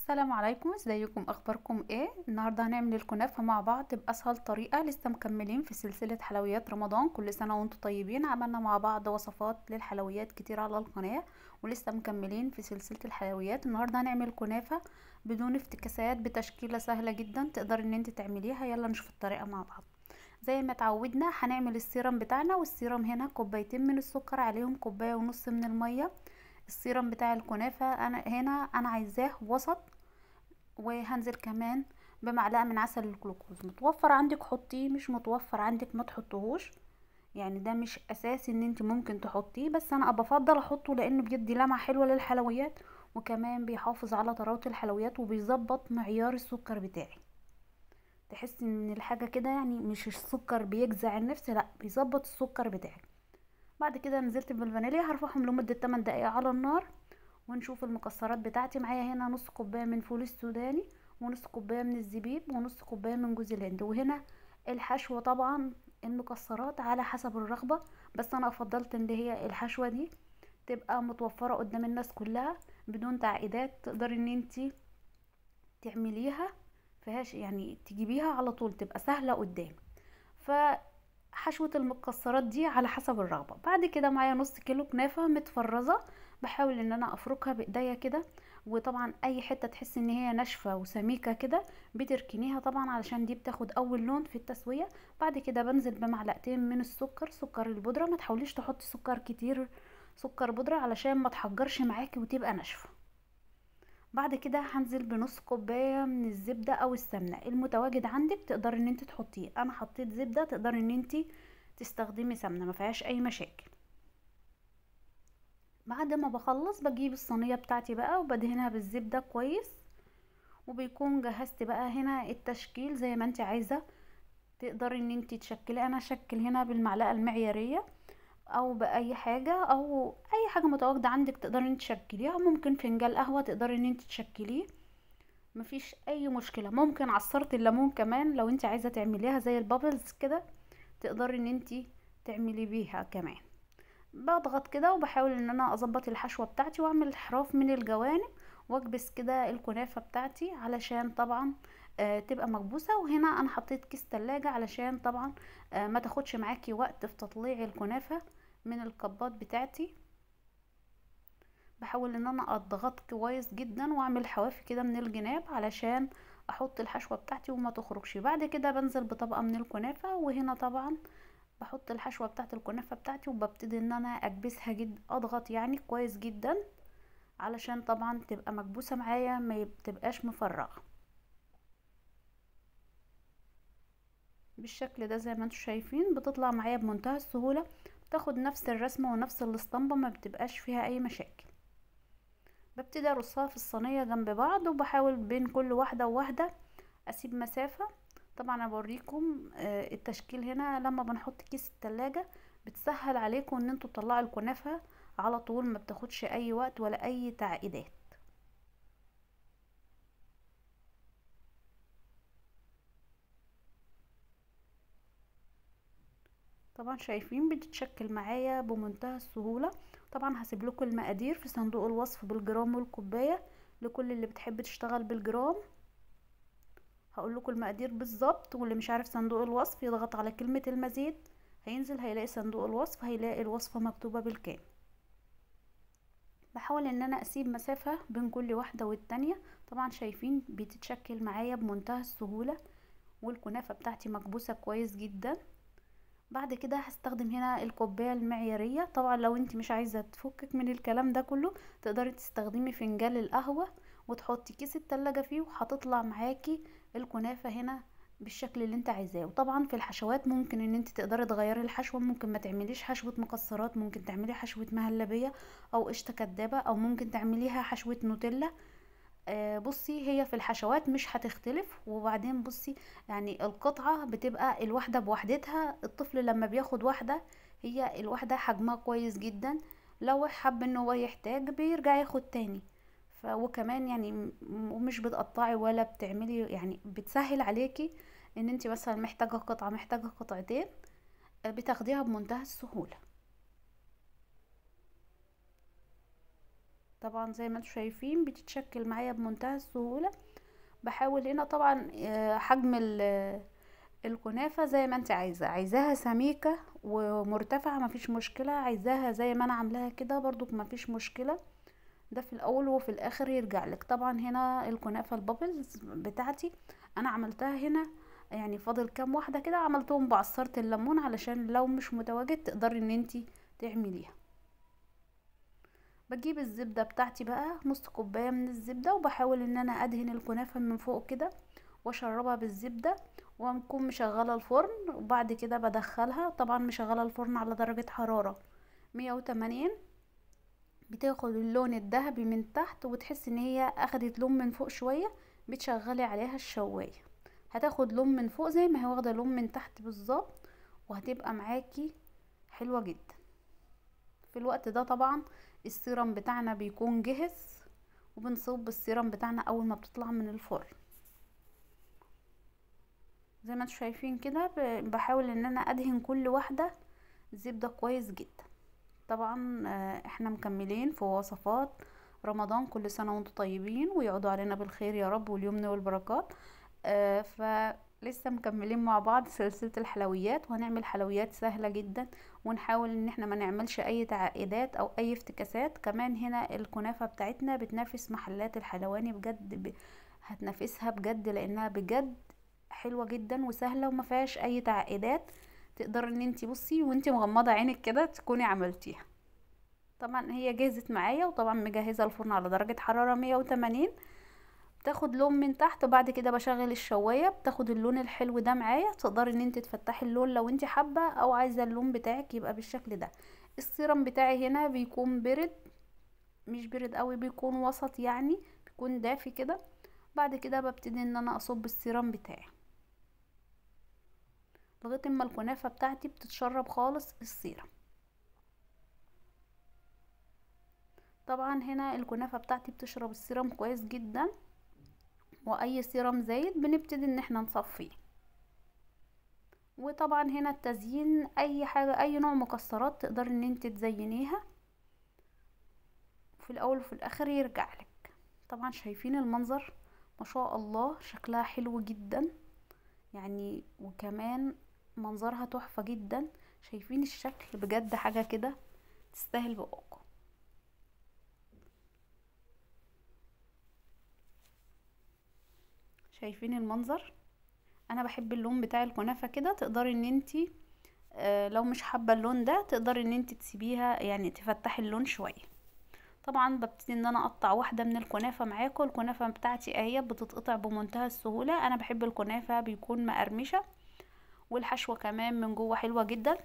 السلام عليكم، ازيكم؟ اخباركم ايه؟ النهارده هنعمل الكنافه مع بعض باسهل طريقه. لسه مكملين في سلسلة حلويات رمضان، كل سنة وانتم طيبين. عملنا مع بعض وصفات للحلويات كتير على القناة، ولسه مكملين في سلسلة الحلويات. النهارده هنعمل كنافه بدون افتكاسات بتشكيله سهلة جدا تقدر ان انت تعمليها. يلا نشوف الطريقة مع بعض. زي ما اتعودنا هنعمل السيرم بتاعنا، والسيرم هنا كوبايتين من السكر عليهم كوباية ونص من المية. السيرم بتاع الكنافه انا هنا عايزاه وسط، وهنزل كمان بمعلقه من عسل الجلوكوز. متوفر عندك حطيه، مش متوفر عندك ما تحطهوش، يعني ده مش اساسي ان انت ممكن تحطيه، بس انا بفضل احطه لانه بيدي لمعة حلوة للحلويات، وكمان بيحافظ على طراوه الحلويات وبيظبط معيار السكر بتاعي. تحس ان الحاجة كده يعني مش السكر بيجزع النفس، لا بيظبط السكر بتاعي. بعد كده نزلت بالفانيليا، هرفعهم لمدة 8 دقايق على النار. ونشوف المكسرات بتاعتي. معايا هنا نص كوباية من فول السوداني، ونص كوباية من الزبيب، ونص كوباية من جوز الهند. وهنا الحشوه طبعا المكسرات على حسب الرغبة، بس انا افضلت ان هي الحشوه دي تبقى متوفرة قدام الناس كلها بدون تعقيدات، تقدري ان انتي تعمليها فيهاش يعني تجيبيها على طول تبقى سهلة قدامك. فحشوه المكسرات دي على حسب الرغبة. بعد كده معايا نص كيلو كنافه متفرزه، بحاول ان انا افركها بايديا كده، وطبعا اي حتة تحس ان هي ناشفة وسميكه كده بتركنيها طبعا علشان دي بتاخد اول لون في التسوية. بعد كده بنزل بمعلقتين من السكر، سكر البودره، ما تحاوليش تحطي سكر كتير، سكر بودره علشان ما تحجرش معاكي وتبقى ناشفة. بعد كده هنزل بنص كوباية من الزبدة او السمنة المتواجد عندك، تقدري ان انت تحطيه. انا حطيت زبدة، تقدري ان انت تستخدمي سمنه، ما فيهاش اي مشاكل. بعد ما بخلص بجيب الصينية بتاعتي بقى وبدهنها بالزبده كويس، وبيكون جهزت بقى هنا التشكيل زي ما انت عايزه، تقدري ان انت تشكلي. انا اشكل هنا بالمعلقه المعياريه او باي حاجة، او اي حاجة متواجدة عندك تقدري ان تشكليها. ممكن فنجان قهوة تقدري ان انت تشكليه، مفيش اي مشكلة. ممكن عصارة الليمون كمان لو انت عايزه تعمليها زي ال bubbles كده تقدري ان انت تعملي بيها كمان. بضغط كده وبحاول ان انا اظبط الحشوه بتاعتي واعمل احراف من الجوانب، واكبس كده الكنافه بتاعتي علشان طبعا تبقى مكبوسه. وهنا انا حطيت كيس تلاجة علشان طبعا ما تاخدش معاكي وقت في تطليع الكنافه من الكبات بتاعتي. بحاول ان انا اضغط كويس جدا واعمل حوافي كده من الجناب علشان احط الحشوه بتاعتي وما تخرجش. بعد كده بنزل بطبقه من الكنافه، وهنا طبعا بحط الحشوه بتاعت الكنافه بتاعتي، وببتدي ان انا اكبسها جدا، اضغط يعني كويس جدا علشان طبعا تبقى مكبوسه معايا ما تبقاش مفرغة بالشكل ده. زي ما انتم شايفين بتطلع معايا بمنتهى السهولة، بتاخد نفس الرسمة ونفس الاسطمبه، ما بتبقاش فيها اي مشاكل. ببتدي ارصها في الصينية جنب بعض، وبحاول بين كل واحدة وواحدة اسيب مسافة. طبعا انا بوريكم التشكيل هنا لما بنحط كيس التلاجة بتسهل عليكم ان انتوا تطلعوا الكنافه على طول، ما بتاخدش اي وقت ولا اي تعقيدات. طبعا شايفين بتتشكل معايا بمنتهى السهولة. طبعا هسيب لكم المقادير في صندوق الوصف بالجرام والكوبايه لكل اللي بتحب تشتغل بالجرام، هقول لكم المقادير بالظبط. واللي مش عارف صندوق الوصف يضغط على كلمة المزيد، هينزل هيلاقي صندوق الوصف، هيلاقي الوصفة مكتوبة بالكامل. بحاول ان انا اسيب مسافة بين كل واحدة والتانية. طبعا شايفين بتتشكل معايا بمنتهى السهولة، والكنافه بتاعتي مكبوسه كويس جدا. بعد كده هستخدم هنا الكوباية المعياريه. طبعا لو انت مش عايزه تفكك من الكلام ده كله تقدري تستخدمي فنجان القهوة وتحطي كيس التلاجة فيه، وهتطلع معاكي الكنافه هنا بالشكل اللي انت عايزاه. وطبعا في الحشوات ممكن ان انت تقدري تغيري الحشوه، ممكن ما تعمليش حشوه مكسرات، ممكن تعملي حشوه مهلبية او قشطه كدابه، او ممكن تعمليها حشوه نوتيلا. بصي هي في الحشوات مش هتختلف. وبعدين بصي يعني القطعة بتبقى الواحدة بوحدتها، الطفل لما بياخد واحدة هي الواحدة حجمها كويس جدا، لو حب ان هو يحتاج بيرجع ياخد تاني. وكمان يعني ومش بتقطعي ولا بتعملي، يعني بتسهل عليكي ان انت مثلا محتاجه قطعه محتاجه قطعتين بتاخديها بمنتهى السهولة. طبعا زي ما انتم شايفين بتتشكل معايا بمنتهى السهولة. بحاول هنا طبعا حجم الكنافة زي ما انت عايزة، عايزاها سميكة ومرتفعة مفيش مشكلة، عايزاها زي ما انا عاملاها كده برضو مفيش مشكلة. ده في الاول وفي الاخر يرجع لك. طبعا هنا الكنافة ال bubbles بتاعتي انا عملتها هنا، يعني فاضل كام واحدة كده عملتهم بعصارة الليمون علشان لو مش متواجد تقدري ان انتي تعمليها. بجيب الزبدة بتاعتي بقى، نص كوباية من الزبدة، وبحاول ان انا ادهن الكنافة من فوق كده واشربها بالزبدة، ونكون مشغلة الفرن. وبعد كده بدخلها، طبعا مشغلة الفرن على درجة حرارة 180، بتاخد اللون الذهبي من تحت وتحس ان هي اخدت لون من فوق شوية، بتشغلي عليها الشواية هتاخد لون من فوق زي ما هي واخدة لون من تحت بالظبط، وهتبقى معاكي حلوة جدا. في الوقت ده طبعا السيرم بتاعنا بيكون جهز، وبنصب السيرم بتاعنا اول ما بتطلع من الفرن. زي ما انتم شايفين كده بحاول ان انا ادهن كل واحدة زبدة كويس جدا. طبعا احنا مكملين في وصفات رمضان، كل سنة وانتم طيبين ويعودوا علينا بالخير يا رب واليمن والبركات. فلسه مكملين مع بعض سلسلة الحلويات، وهنعمل حلويات سهلة جدا، ونحاول ان احنا ما نعملش اي تعقيدات او اي افتكاسات. كمان هنا الكنافة بتاعتنا بتنافس محلات الحلواني بجد، هتنافسها بجد لانها بجد حلوة جدا وسهلة وما فيهاش اي تعقيدات. تقدر ان انتي بصي وانتي مغمضة عينك كده تكوني عملتيها. طبعا هي جهزت معايا، وطبعا مجهزة الفرن على درجة حرارة 180، بتاخد لون من تحت، وبعد كده بشغل الشواية بتاخد اللون الحلو ده معايا. تقدري ان انت تفتحي اللون لو انت حابة او عايزة اللون بتاعك يبقى بالشكل ده. السيرم بتاعي هنا بيكون برد، مش برد قوي، بيكون وسط يعني، بيكون دافي كده. بعد كده ببتدي ان انا اصب السيرم بتاعي لغاية اما الكنافة بتاعتي بتتشرب خالص السيرم. طبعا هنا الكنافة بتاعتي بتشرب السيرم كويس جدا، واي سيرم زايد بنبتدي ان احنا نصفيه. وطبعا هنا التزيين، اي حاجة اي نوع مكسرات تقدر ان انت تزينيها، في الاول وفي الاخر يرجع لك. طبعا شايفين المنظر ما شاء الله شكلها حلو جدا يعني، وكمان منظرها تحفة جدا. شايفين الشكل بجد حاجة كده تستاهل بقكم. شايفين المنظر؟ انا بحب اللون بتاع الكنافة كده. تقدري ان انتي لو مش حابة اللون ده تقدري ان انتي تسيبيها يعني تفتحي اللون شوية. طبعا ببتدي ان انا اقطع واحدة من الكنافة معاكم. الكنافة بتاعتي اهي بتتقطع بمنتهى السهولة. انا بحب الكنافة بيكون مقرمشة، والحشوة كمان من جوه حلوة جدا.